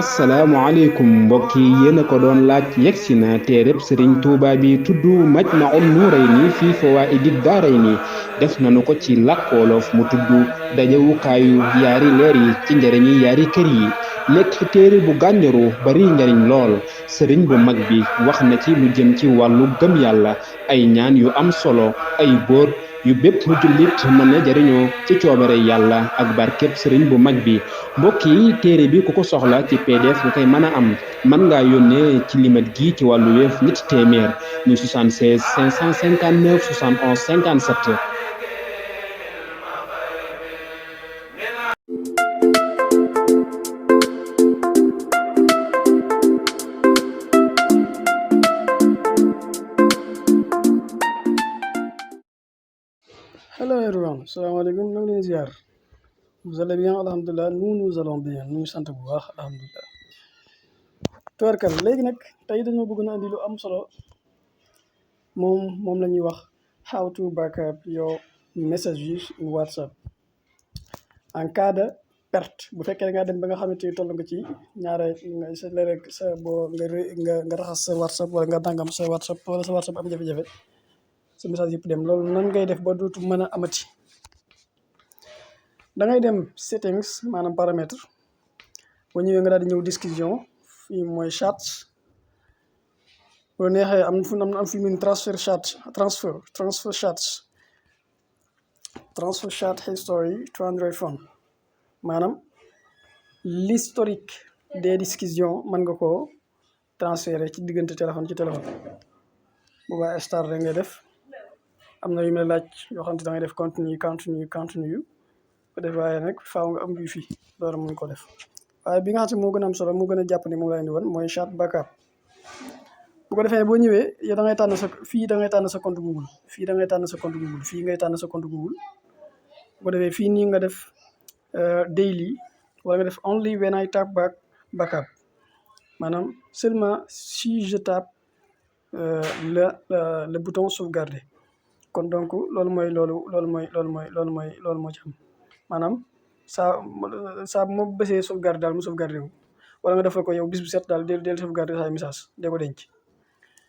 asalaamualeykum mbokk yi yéen a ko doon laaj yegsi na téereb sëriñ tuuba bi tudd Majmahun Nurayni fii fawaa'idi daarayni def nanu ko ci làkk wolof mu tudd dajewukaayu yaari leer yi ci njariñi yaari kër yi nekk téere bu gànjaru bari njariñ lool sëriñ bu mag bi wax na ci lu jëm ci wàllu gëm yàlla ay ñaan yu am solo ay bóot yu bépp jullit mën na jariñoo ci coobare yàlla ak barkeb sëriñ bu mag bi mbokk yi téere bi ku ko soxla ci pdf nga koy mën a am mën ngaa yónnee ci limat gi ci wàllu Wave ñetti téeméer muy 76 559 71 57. Hello everyone, salaamaaleykum ñu ngi leen ziar. Vous allez bien, alhamdulilah, nous allons bien, ñu ngi sant bu baax alhamdulilah. Tubarkal léegi nag tey dañoo bëgg na andi lu am solo moom la ñuy wax how to backup your messages in WhatsApp en cas de perte. Bu fekkee da ngaa dem ba nga xamante ni toll nga ci ñaare sa léeg sa boo nga raxas sa WhatsApp wala nga dangam sa WhatsApp wala sa WhatsApp am jafe-jafe sa message yëpp dem, loolu nan ngay def ba dootu mën a amati. da ngay dem settings maanaam paramètre boo ñëwee nga daal di ñëw discussion fii mooy chat boo neexee am fi mun transfer chat history to Android phone maanaam l'historique des discussions mën nga koo transférer ci diggante téléphone ci téléphone. boobaa star rek ngay def, am na yu mel laaj yoo xam ne da ngay def continue ko def, waaye nag faaw nga am wifi door mun ko def. waaye bi nga xam ne moo gën a am solo moo gën a jàpp ne moom laa indi woon mooy chat backup. bu ko defee boo ñëwee yow da ngay tànn da ngay tànn sa compte Google, fii da ngay tànn sa compte Google, fii ngay tànn sa compte Google. bu ko defee fii nii nga def daily wala nga def only when I tap backup maanaam seulement si je tape le bouton sauvegarder. kon donc loolu moo ci am maanaam saa bu ma bësee sauvegarde daal mu sauvegarde wu, wala nga defal ko yow bis bu set daal del sauvegarde say message dee ko denc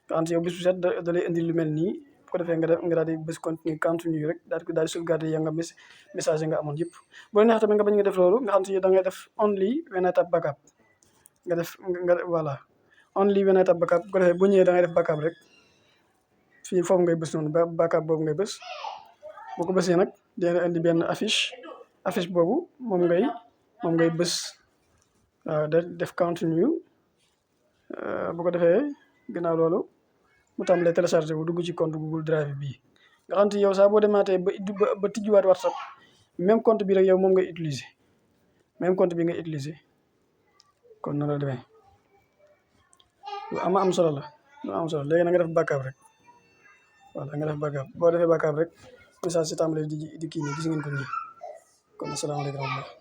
nga xam yow bis bu set da lay indi lu mel nii. bu ko defee nga daal di bës continue rek daal di sauvegarde ya nga message yi nga amoon yëpp. bu la neex tamit nga bañ nga def loolu nga xam da ngay def only when I tap backup nga def voilà only when I tap backup. bu ko defee boo ñëwee da ngay def backup rek fii foofu ngay bës noonu backup boobu ngay bës. boo ko bësee nag dina indi benn affiche boobu moom ngay bës waaw def continue. bu ko defee ginnaaw loolu mu tàmbalee téléchargé wu dugg ci compte Google Drive bii nga xam te yow saa boo demaatee ba tijjiwaat WhatsApp même compte bi rek yow moom ngay utiliser, même compte bi ngay utiliser. kon noonu la demee lu am solo la léegi na nga def backup rek. voilà nga def backup, boo defee backup rek message si tàmbalee di kii nii gis ngeen ko nii. kon asalaamaaleykum.